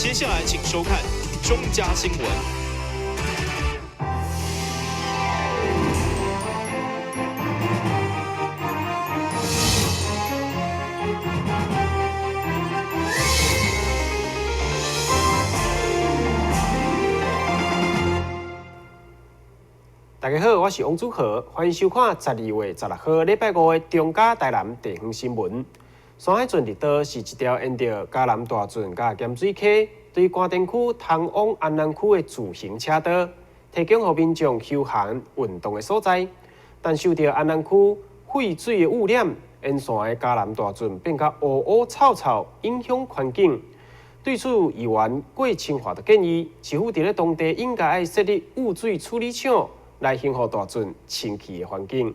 接下來請收看中嘉新聞。大家好，我是王祖豪，歡迎收看12月16號禮拜五的中嘉台南地方新聞。山海圳綠道是一條沿著嘉南大圳佮鹹水溪，對官田區通往安南區的自行車道，提供予民眾休閒運動的所在。但受著安南區廢水的汙染，沿線的嘉南大圳變甲烏烏臭臭，影響環境。對此，議員郭清華就建議，市府佇咧當地應該愛設立污水處理廠，來維護大圳清氣的環境。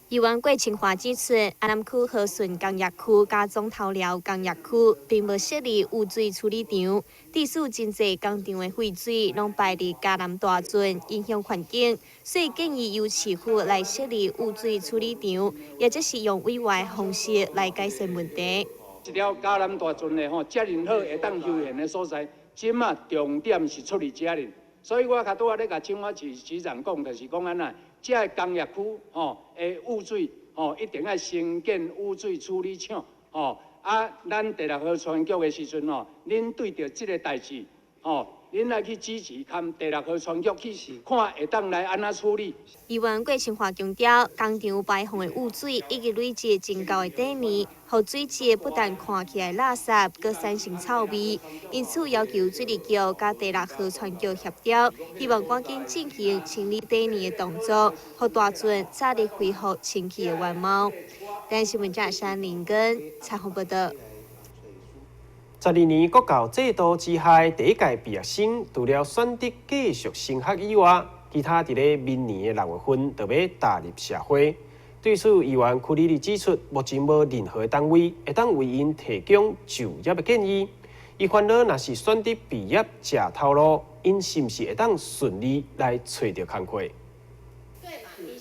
議員郭清華指出，安南區和順工業區佮總頭寮工業區並無設立污水處理廠，致使真濟工廠的廢水攏排入嘉南大圳，影響環境，所以建議由市府來設立污水處理廠，也就是用委外方式來改善問題。這條嘉南大圳的吼，遮爾好會當休閒的所在，這馬重點是出佇遮爾。所以我較拄仔咧共青華市市長講，就是講按怎，這个工業區吼的污水吼，一定愛先建污水處理廠吼。啊，咱第六號選舉的時陣吼，恁對著這个代誌吼，恁來去支持，含第六號選舉去看會當來按怎處理。議員郭清華強調，工廠排放的污水已經累積真高的底面，予水質不但看起來垃圾，閣產生臭味。因此要求水利局佮第六河川局協調，希望趕緊進行清理底泥的動作，予大圳早日恢復清氣的原貌。台視新聞記者林根採訪報道。12年國教制度之下的第一屆畢業生，除了選擇繼續升學以外，其他佇咧明年的6月份就欲踏入社會。對此，議員柯莉莉指出，目前無任何單位會當為𪜶提供就業的建議。伊煩惱，若是選擇畢業食頭路，𪜶是毋是會當順利來揣著工課？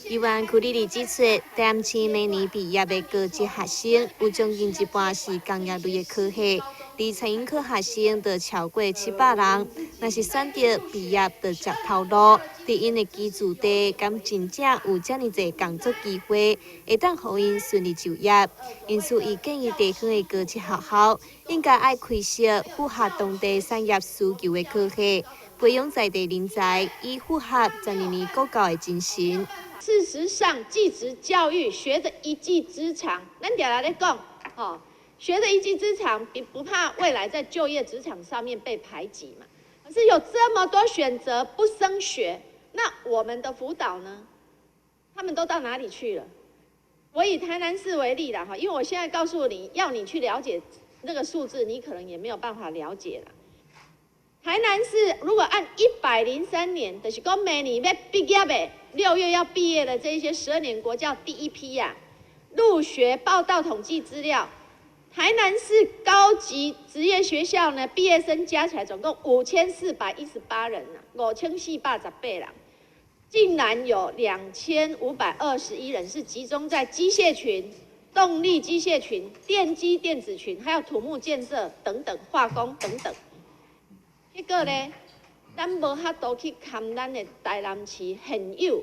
議員柯莉莉指出，台南市每年畢業的高職學生有將近一半是工業類的科系，而餐飲科學生就超過700人。若是選擇畢業就食頭路，佇𪜶的居住地，敢真正有遮爾濟工作機會，會當予𪜶順利就業？因此，伊建議地方的高職學校應該愛開設符合當地產業需求的科系，培養在地人才，以符合12年國教的精神。事實上，技職教育學的一技之長，咱常常咧講，吼，學的一技之長，比不怕未來在就業職場上面被排擠嘛。可是有這麼多選擇不升學，那我們的輔導呢？他們都到哪裡去了？我以台南市為例啦，哈，因為我現在告訴你要你去了解那個數字，你可能也沒有辦法了解了。台南市如果按103年，就是講明年欲畢業的，6月要畢業的這一些12年國教第一批呀，入學報到統計資料，台南市高級職業學校呢，畢業生加起來總共5418人啊，5418人，竟然有2521人是集中在機械群、動力機械群、電機電子群，還有土木建設等等、化工等等。結果呢，咱無法度去堪咱的台南市現有，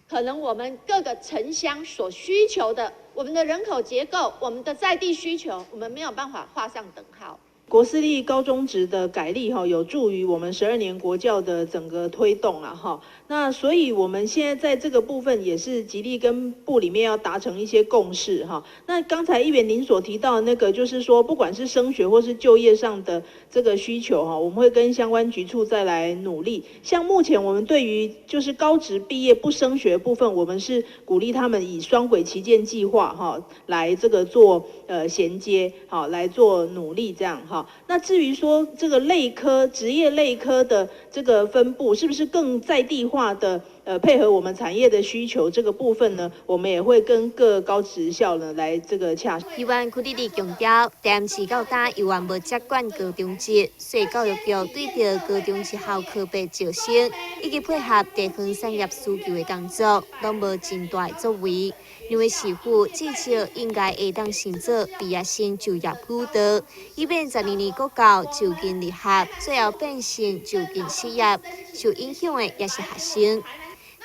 可能我們各個城鄉所需求的，我們的人口結構，我們的在地需求，我們沒有辦法畫上等號。國私立高中職的改立哈，有助於我們十二年國教的整個推動啊哈。那所以我們現在在這個部分也是極力跟部裡面要達成一些共識哈。那剛才議員您所提到的那個，就是說不管是升學或是就業上的這個需求哈，我們會跟相關局處再來努力。像目前我們對於就是高職畢業不升學部分，我們是鼓勵他們以雙軌齊建計劃哈來這個做銜接，好來做努力這樣哈。那至於說這個類科職業類科的這個分布，是不是更在地化的配合我們產業的需求，這個部分呢，我們也會跟各高職校呢來這個洽。議員屈里里強調，台南市到今猶原無接管高中職，所以教育局對著高中職校科別招生，以及配合地方產業需求的工作，攏無真大的作為。認為市府至少應該會當先做畢業生就業輔導，以免12年國教就近入學，最後變成就近失業，受影響的也是學生。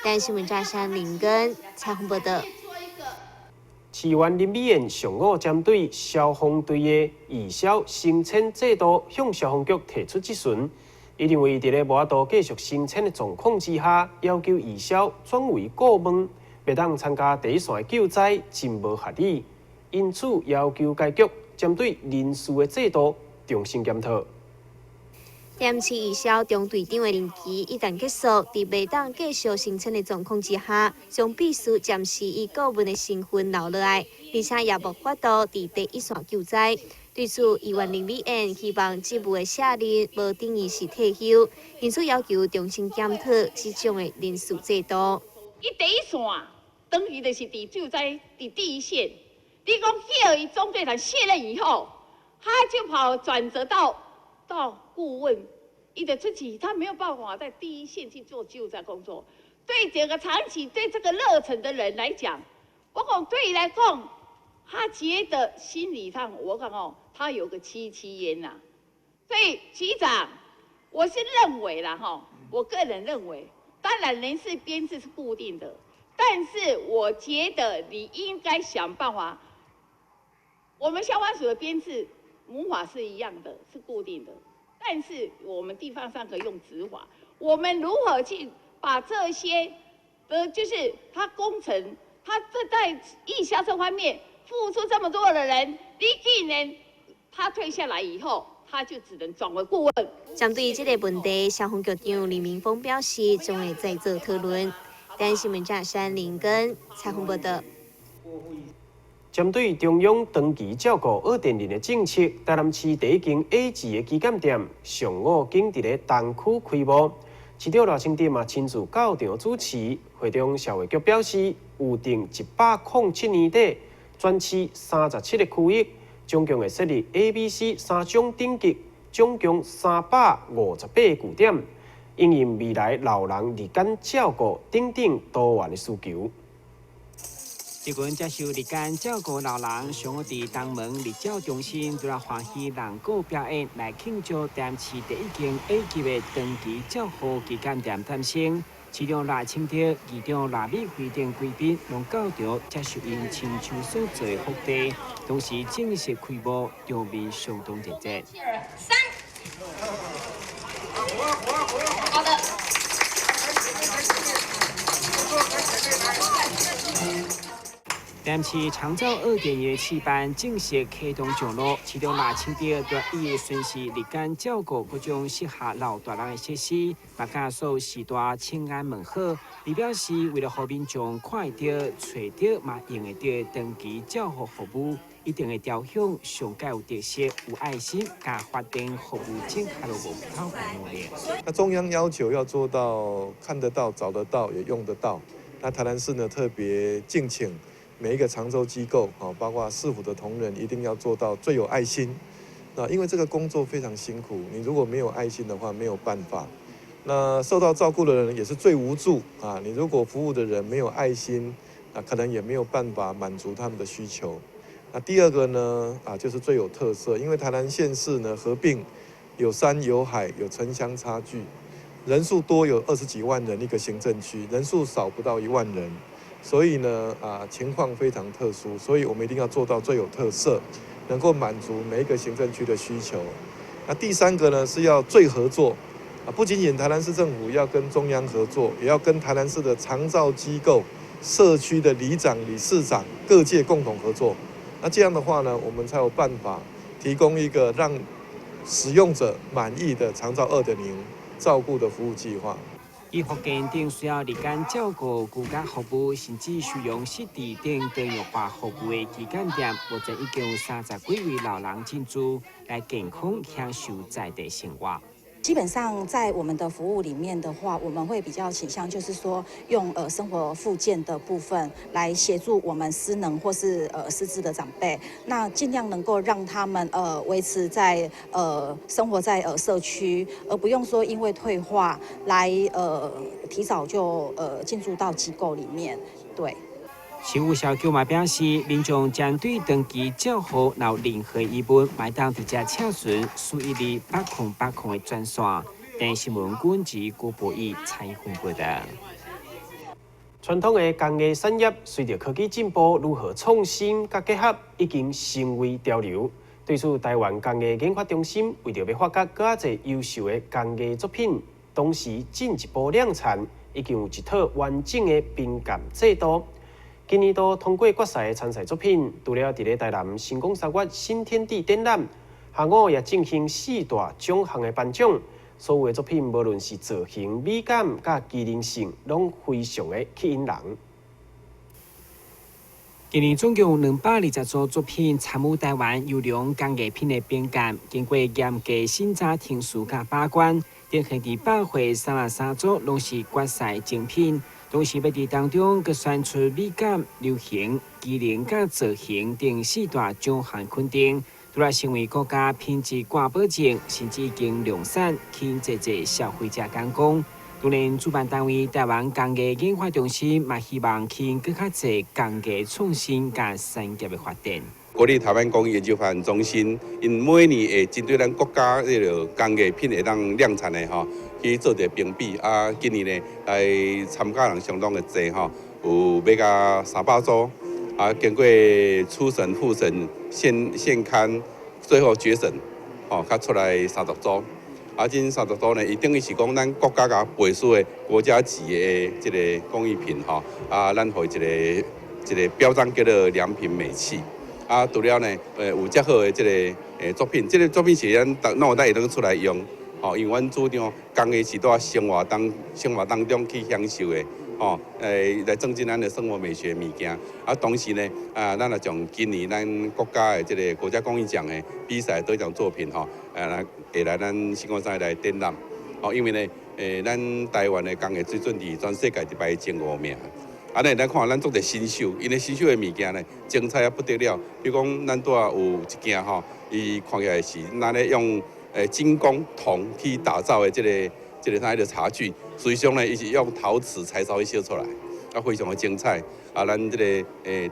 台新聞記者林根採訪報道。市議員林美燕上午針對消防隊的義消升遷制度向消防局提出質詢，伊認為佇咧無法度繼續升遷的狀況之下，要求義消轉為顧問，袂當參加第一線的救災，真無合理。因此要求該局針對人事的制度重新檢討。台南市義消中隊長的任期一旦結束，佇袂當繼續升遷的狀況之下，將必須暫時以顧問的身份留落來，而且也無法度佇第一線救災。對此，議員林美燕希望職務的卸任無等於是退休，因此要求重新檢討這種的人事制度。伊第一線，等於就是佇救災佇第一線。你講叫伊中隊長卸任以後，他就跑轉職到顧問，伊就出去，他沒有辦法在第一線去做救災工作。對這個長期對這個熱忱的人來講，我講對伊來講，他覺得心理上，我講哦，他有個戚戚焉吶。所以局長，我是認為啦，哈，我個人認為，當然人事編制是固定的，但是我覺得你應該想辦法。我們消防署的編制母法是一樣的，是固定的，但是我們地方上可以用子法。我們如何去把這些，就是他工程，他這在義消這方面付出這麼多的人，你既然他退下來以後，他就只能轉為顧問。針對這個問題，消防局長李明峰表示，將會再做討論。台新聞記者林根採訪報道。針對中央長期照顧2.0的政策，台南市第一間 A 級的旗艦店上午景佇咧東區開幕，市長賴清德嘛親自到場主持。會中社會局表示，預定107年底，全市37個區域，總共會設立 A、B、C 三種等級，總共358個據點，因應未來老人日間照顧等等多元的需求。這群接受日間照顧老人，上午佇東門日照中心，拄來歡喜人鼓表演來慶祝台南市第一間 A 級的長期照護旗艦店誕生。市長賴清德、議長賴美惠等貴賓攏到場接受𪜶親手所做的福袋，同時正式開幕，場面相當熱烈。三，好的。台南市長照2.0的試班正式啟動上路，市長賴清德對伊的巡視日間照顧各種適合老大人的設施，嘛佮所有時代請安問好。伊表示，為了予民眾看會著、揣著嘛用會著長期照護服務，一定會朝向上蓋有特色、有愛心、佮法定服務整合的目標來努力。那中央要求要做到看得到、找得到、也用得到。那台南市呢，特別敬請每一個長照機構，包括市府的同仁，一定要做到最有愛心。那因為這個工作非常辛苦，你如果沒有愛心的話，沒有辦法。那受到照顧的人也是最無助啊！你如果服務的人沒有愛心，那可能也沒有辦法滿足他們的需求。那第二個呢，就是最有特色，因為台南縣市呢合併，有山有海，有城鄉差距，人數多有20幾萬人一個行政區，人數少不到1萬人。所以呢，情況非常特殊，所以我們一定要做到最有特色，能夠滿足每一個行政區的需求。那第三個呢，是要最合作，不僅僅台南市政府要跟中央合作，也要跟台南市的長照機構、社區的里長、理事長各界共同合作。那這樣的話呢，我們才有辦法提供一個讓使用者滿意的長照2.0照顧的服務計劃。伊福建等需要日間照顧、居家服務，甚至收容失智等多樣化服務的旗艦店，目前已經有30幾位老人進駐，來健康享受在地生活。基本上在我們的服務裡面的話，我們會比較傾向就是說用生活復健的部分來協助我們失能或是失智的長輩，那盡量能夠讓他們維持在生活在社區，而不用說因為退化來提早就進駐到機構裡面，對。市府小舅嘛表示，民眾針對長期照護若有任何疑問，嘛會當直接請詢4128080的專線。電視新聞軍及郭博義採訪報道。傳統的工藝產業隨著科技進步，如何創新佮結合，已經成為潮流。對此，台灣工藝研發中心為著欲發掘閣較濟優秀的工藝作品，同時進一步量產，已經有一套完整的評鑑制度。今年度通過決賽的參賽作品，除了佇咧台南星光三月新天地展覽，下午也進行四大獎項的頒獎。所有的作品，無論是造型美感佮機能性，攏非常的吸引人。今年總共有220組作品參與台灣優良工藝品的評鑑，經過嚴格審查程序佮把關，展現佇百會33組攏是決賽精品。同時，欲佇當中閣選出美感、流行、機能佮造型等四大獎項肯定，除了成為國家品質掛保證，甚至已經量產，吸引濟濟消費者觀光。當然，主辦單位台灣工藝研發中心嘛，希望吸引閣較濟工藝創新佮產業的發展。國立台灣工藝研究發展中心，𪜶每年會針對咱國家彼个工藝品會當量產的吼，去做一个評比。啊，今年呢來參加人相當的濟吼，有欲到300組。啊，經過初審、複審、現勘，最後決審，吼，較出來30組。啊，這30組呢，伊等於是講咱國家共背書的國家級的這个工藝品吼，啊，咱予伊一个標章叫做良品美器。啊，除了呢，有遮好的這个作品，這个作品是咱逐腦袋會當出來用，吼，因為阮主張工藝是佇生活當中去享受的，吼，來增進咱的生活美學物件。啊，同時呢，啊，咱也將今年咱國家的這个國家工藝獎的比賽得獎作品，吼，會來咱星光三來展覽，吼，因為呢，咱台灣的工藝水準佇全世界佇排前5名。啊，咱來看咱足濟新秀，𪜶的新秀的物件呢，精彩啊不得了。比如講，咱拄仔有一件吼，伊看起來是咱咧用金工銅去打造的這个啥个茶具，實際上呢，伊是用陶瓷柴燒去燒出來，啊，非常的精彩。啊，咱這个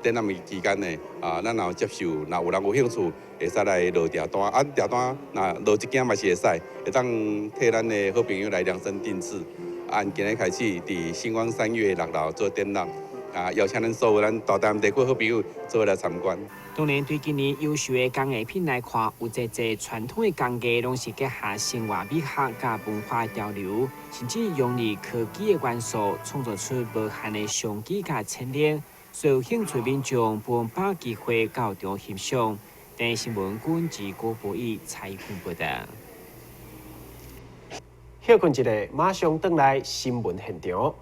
展覽的期間呢，啊，咱若有接受，若有人有興趣，會使來落訂單。啊，訂單若落一件嘛是會使，會當替咱的好朋友來量身定製。按今日開始，佇星光三月6樓做展覽，啊，邀請咱所有咱大台南地區好朋友做伙來參觀。當然，對今年優秀的工藝品來看，有濟濟傳統的工藝攏是結合生活美學佮文化潮流，甚至融入科技的元素，創造出無限的商機佮潛力。所有興趣民眾，不妨把握機會到場欣賞。電視新聞軍及郭博義採訪報道。歇睏一下，馬上轉來新聞現場。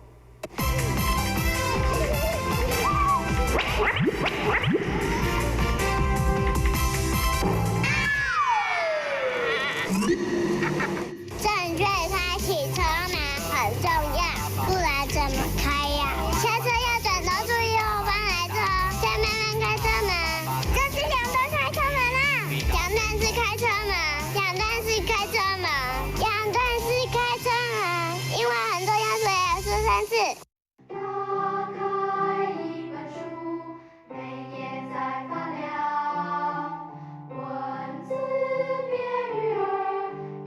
正確開啟車門很重要，不然怎麼開呀？下車要轉頭注意後方來車，再慢慢開車門。這是兩段開車門啦，兩段式開車門，兩段式開車門，兩段式開車門，因為很重要，所以要說三次。打開一本書，每頁在發亮，文字變魚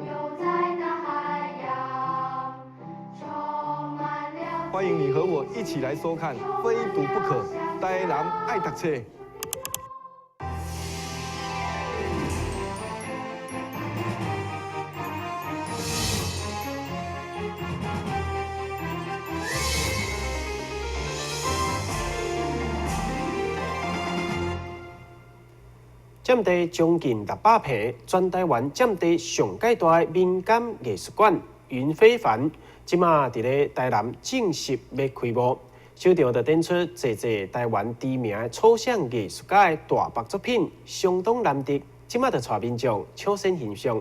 兒，游在大海洋，充滿了。歡迎你和我一起來收看《非讀不可》，台南愛讀冊。佔地將近600坪，全台灣佔地上蓋大的民間藝術館雲非凡，這馬佇咧台南正式欲開幕。首場就展出濟濟台灣知名的抽象藝術家的大幅作品，相當難得。這馬就帶民眾搶先欣賞。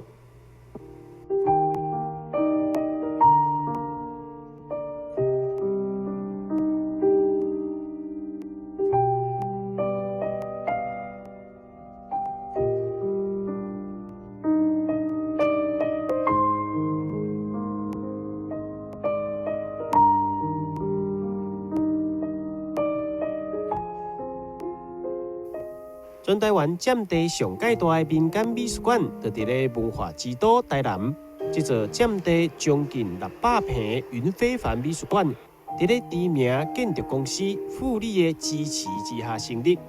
全台灣佔地上蓋大的民間美術館，就佇咧文化之都台南。這座佔地將近600坪雲非凡美術館，佇咧知名建築公司富力的支持之下成立。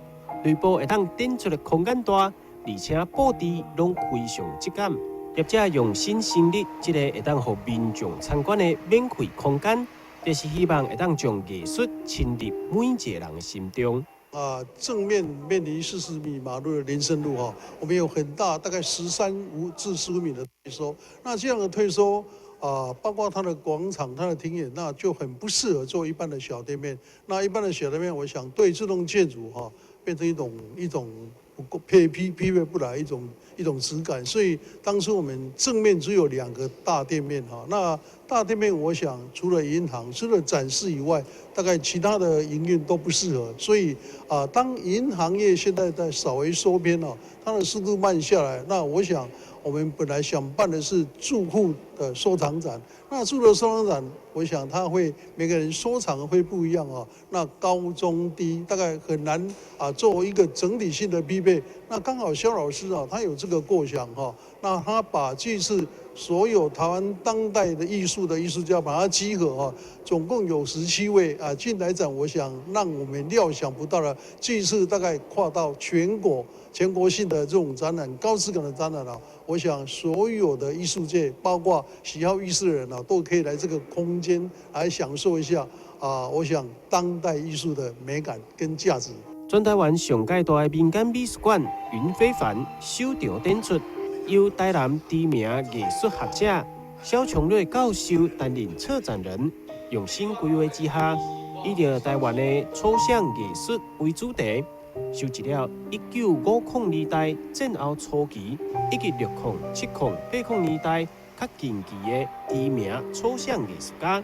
內部會當展出的空間大，而且佈置攏非常質感。業者用心成立這個會當予民眾參觀的免費空間，就是希望會當將藝術深入每一個人的心中。啊，正面面臨40米馬路的林森路哈，我們有很大，大概13至15米的退縮。那這樣的退縮啊，包括它的廣場、它的庭院，那就很不適合做一般的小店面。那一般的小店面，我想對這棟建築哈，變成一種不夠匹配不來一種質感。所以當初我們正面只有兩個大店面哈，那大店面我想除了銀行、除了展示以外，大概其他的營運都不適合。所以啊，當銀行業現在在稍微收編哦，它的速度慢下來，那我想我們本來想辦的是住戶的收藏展，那住戶收藏展，我想他會每個人收藏會不一樣哦，那高中低大概很難啊做一個整體性的匹配。那剛好蕭老師啊，他有這個構想哈，那他把這次所有台灣當代的藝術的藝術家把它集合啊，總共有17位啊進來展，我想讓我們料想不到的，這次大概跨到全國全國性的這種展覽，高質感的展覽啊，我想所有的藝術界，包括喜好藝術的人啊，都可以來這個空間來享受一下啊，我想當代藝術的美感跟價值。全台灣上蓋大的民間美術館雲非凡首場展出，由台南知名藝術學者蕭長瑞教授擔任策展人，用心規劃之下，以著台灣的抽象藝術為主題，收集了1950年代戰後初期以及60、70、80年代較近期的知名抽象藝術家，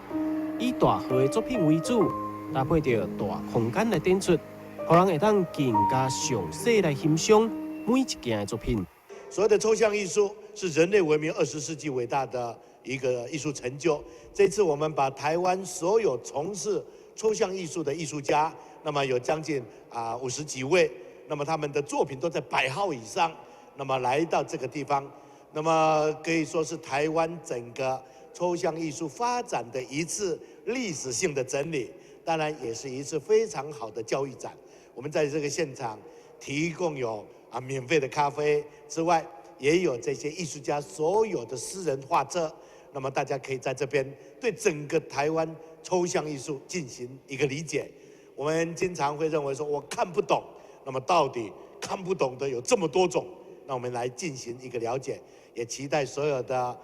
以大號的作品為主，搭配著大空間來展出，予人會當更加詳細來欣賞每一件的作品。所謂的抽象藝術是人類文明20世紀偉大的一個藝術成就。這次我們把台灣所有從事抽象藝術的藝術家，那麼有將近50幾位，那麼他們的作品都在百號以上，那麼來到這個地方，那麼可以說是台灣整個抽象藝術發展的一次歷史性的整理，當然也是一次非常好的教育展。我們在這個現場提供有免費的咖啡之外，也有這些藝術家所有的私人畫冊，那麼大家可以在這邊對整個台灣抽象藝術進行一個理解。我們經常會認為說我看不懂，那麼到底看不懂的有這麼多種，那我們來進行一個了解，也期待所有的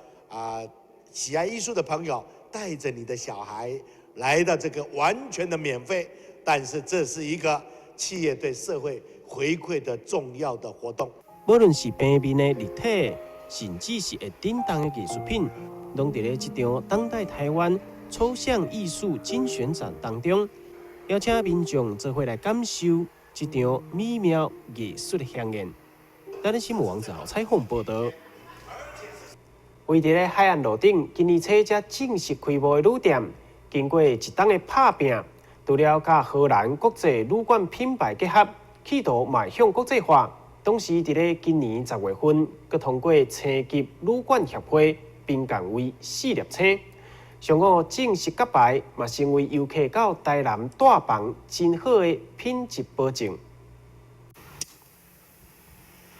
喜愛藝術的朋友帶着你的小孩來到這個完全的免費，但是這是一個企業對社會回饋的重要的活動。無論是平面的立體，甚至是會振動的藝術品，攏佇咧這場當代台灣抽象藝術精選展當中，邀請民眾做伙來感受這場美妙藝術的饗宴。台南新聞王子豪採訪報導。位佇咧海岸路頂，今年初才正式開幕的旅店，經過一冬的拍拚，除了佮荷蘭國際旅館品牌結合，企圖邁向國際化，同時佇咧今年10月份，閣通過星級旅館協會評鑑為4粒星，上午正式揭牌，嘛成為遊客到台南帶房真好的品質保證。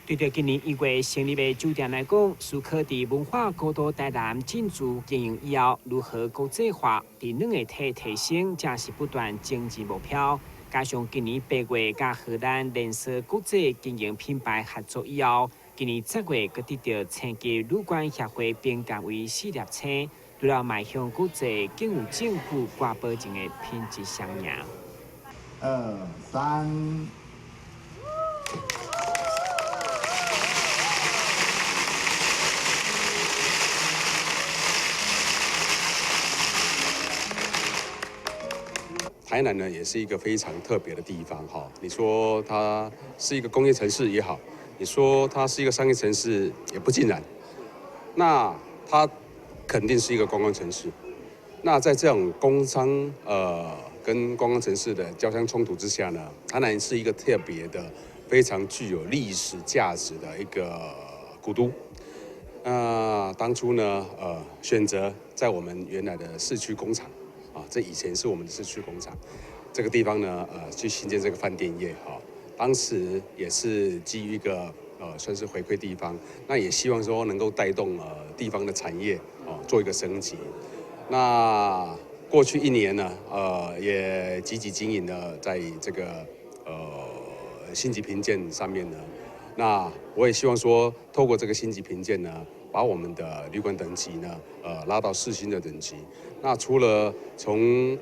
對著今年1月成立的酒店來講，思考佇文化古都台南進駐經營以後，如何國際化，佇軟硬體提升，才是不斷精進目標。加上今年8月佮荷蘭連鎖國際經營品牌合作以後，今年10月閣得著星級旅館協會評鑑為4粒星，除了邁向國際，更有政府掛保證的品質雙贏。二三。台南呢，也是一個非常特別的地方哈。你說它是一個工業城市也好，你說它是一個商業城市也不盡然。那它肯定是一個觀光城市。那在這種工商跟觀光城市的交相衝突之下呢，台南是一個特別的、非常具有歷史價值的一個古都。那當初呢，選擇在我們原來的市區工廠，啊，這以前是我們的市區工廠，這個地方呢，去興建這個飯店業，哈，當時也是基於一個，算是回饋地方，那也希望說能夠帶動地方的產業，哦，做一個升級。那過去一年呢，也積極經營了在這個星級評鑑上面呢。那我也希望說，透過這個星級評鑑呢，把我們的旅館等級呢，拉到四星的等級。那除了從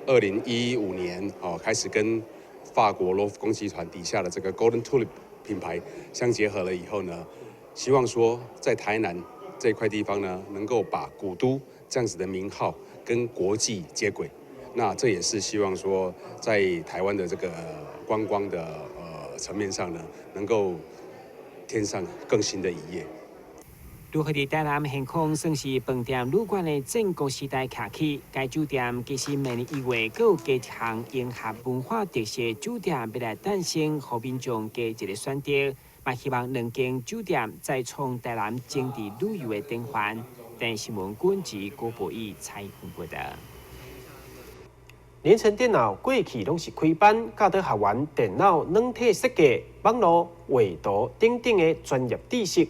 2015年哦開始跟法國羅浮宮集團底下的這個 Golden Tulip 品牌相結合了以後呢，希望說在台南這塊地方呢，能夠把古都這樣子的名號跟國際接軌。那這也是希望說，在台灣的這個觀光的層面上呢，能夠添上更新的一頁。如何佇台南現況算是飯店旅館的戰國時代徛起，該酒店其實明年1月閣有加一項融合文化特色酒店欲來誕生，予民眾加一個選擇，嘛希望兩間酒店再創台南精緻旅遊的典範。電視新聞軍及郭博義採訪報道。聯成電腦過去攏是開班教導學員電腦軟體設計、網路畫圖等等的專業知識。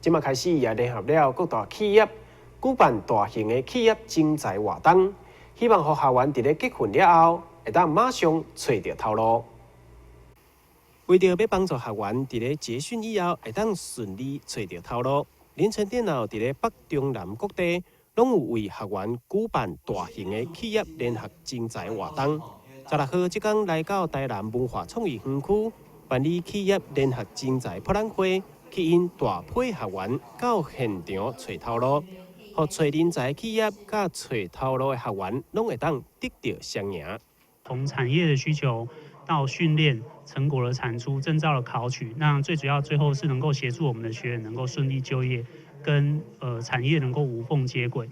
這馬開始也聯合了各大企業，舉辦大型的企業徵才活動，希望予學員佇咧結訓了後，會當馬上揣著頭路。為著欲幫助學員佇咧結訓以後，會當順利揣著頭路，聯成電腦佇咧北中南各地攏有為學員舉辦大型的企業聯合徵才活動。16號這工來到台南文化創意園區辦理企業聯合徵才博覽會，吸引大批學員到現場揣頭路，予揣人才企業佮揣頭路的學員攏會當得著雙贏。從產業的需求到訓練成果的產出、證照的考取，那最主要最後是能夠協助我們的學員能夠順利就業，跟產業能夠無縫接軌。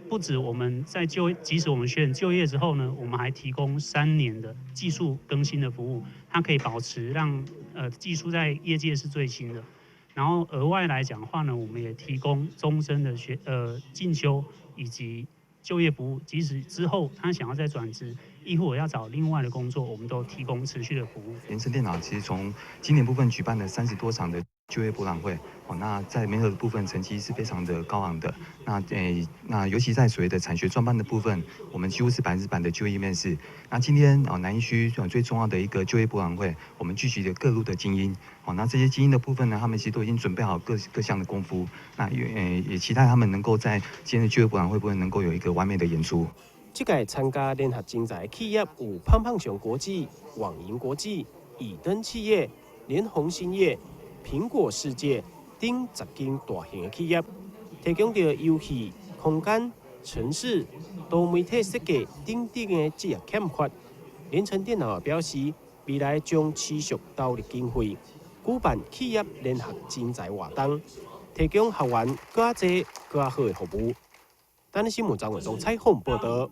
不止我們在就，即使我們學員就業之後呢，我們還提供3年的技術更新的服務，它可以保持讓技術在業界是最新的。然後額外來講的話呢，我們也提供終身的學進修以及就業服務，即使之後他想要再轉職，亦或要找另外的工作，我們都提供持續的服務。聯成電腦其實從今年部分舉辦了30多場的就業博覽會，哦，那在媒合的部分成績是非常的高昂的。那那尤其在所謂的產學專班的部分，我們幾乎是100%的就業面試。那今天啊，南一區最重要的一個就業博覽會，我們聚集了各路的精英。哦，那這些精英的部分呢，他們其實都已經準備好各各項的功夫。那也期待他們能夠在今天的就業博覽會部分能夠有一個完美的演出。這屆參加聯合徵才企業有胖胖熊國際、網銀國際、以登企業、聯宏興業、蘋果世界等10間大型的企業，提供著遊戲空間、程式、多媒體設計等等的職業欠缺。聯成電腦表示，未來將持續投入經費，舉辦企業聯合徵才活動，提供學員閣較濟、閣較好的服務。台南新聞張偉忠採訪報道。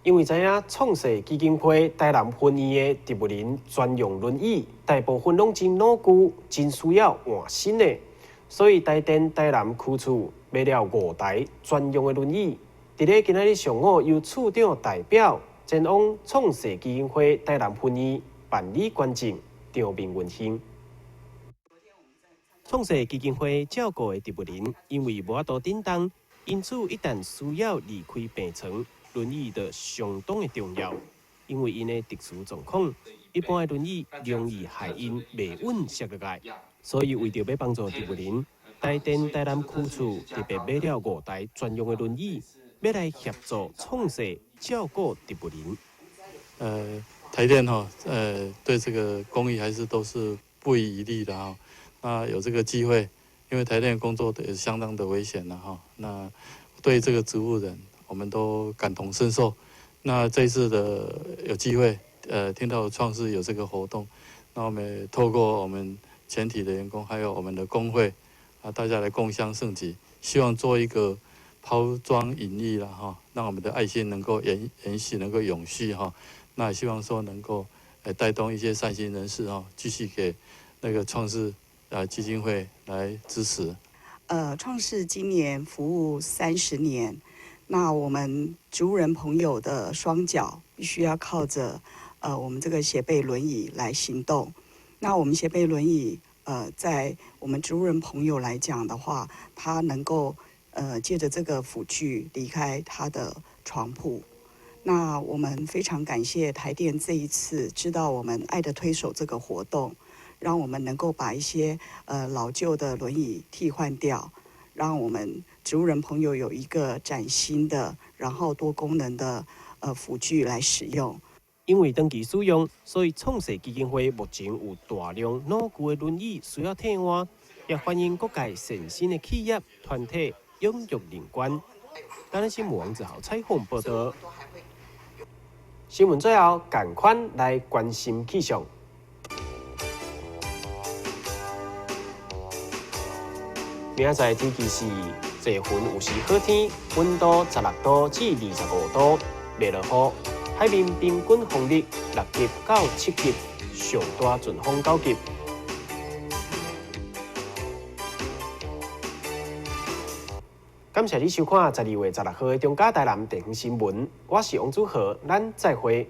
因為知影創世基金會台南分院的植物人專用輪椅，大部分攏真老舊，真需要換新的，所以台電台南區處買了5台專用的輪椅。佇咧今仔日上午，由處長代表前往創世基金會台南分院辦理捐贈，場面溫馨。創世基金會照顧的植物人，因為無法度振動，因此一旦需要離開病床，輪椅就相當的重要。因為𪜶的特殊狀況，一般的輪椅容易害𪜶袂穩摔落來，所以為著欲幫助植物人，台電台南區處特別買了5台專用的輪椅，欲來協助創世照顧植物人。台電哈，對這個公益還是都是不遺餘力的哈。那有這個機會，因為台電工作也是相當的危險的哈。那對這個植物人，我們都感同身受。那這次的有機會，聽到創世有這個活動，那我們透過我們全體的員工，還有我們的工會，啊，大家來共襄盛舉，希望做一個拋磚引玉了哈，讓我們的愛心能夠延續，能夠永續哈。那也希望說能夠，帶動一些善心人士哦，繼續給那個創世基金會來支持。創世今年服務30年，那我們植物人朋友的雙腳必須要靠着我們這個斜背輪椅來行動。那我們斜背輪椅在我們植物人朋友來講的話，他能夠借著這個輔具離開他的床鋪。那我們非常感謝台電這一次知道我們愛的推手這個活動，讓我們能夠把一些老舊的輪椅替換掉，讓我們植物人朋友有一個嶄新的，然後多功能的輔具來使用。因為長期使用，所以創世基金會目前有大量老舊的輪椅需要替換，也歡迎各界善心的企業團體踴躍認捐。台南新聞王子豪採訪報道。新聞最後，趕快來關心氣象。明仔載天氣是濟雲有時好天，溫度16度至25度，袂落雨。海面平均風力6級到7級，上大陣風9級。感謝你收看12月16號的中嘉台南地方新聞，我是王祖豪，咱再會。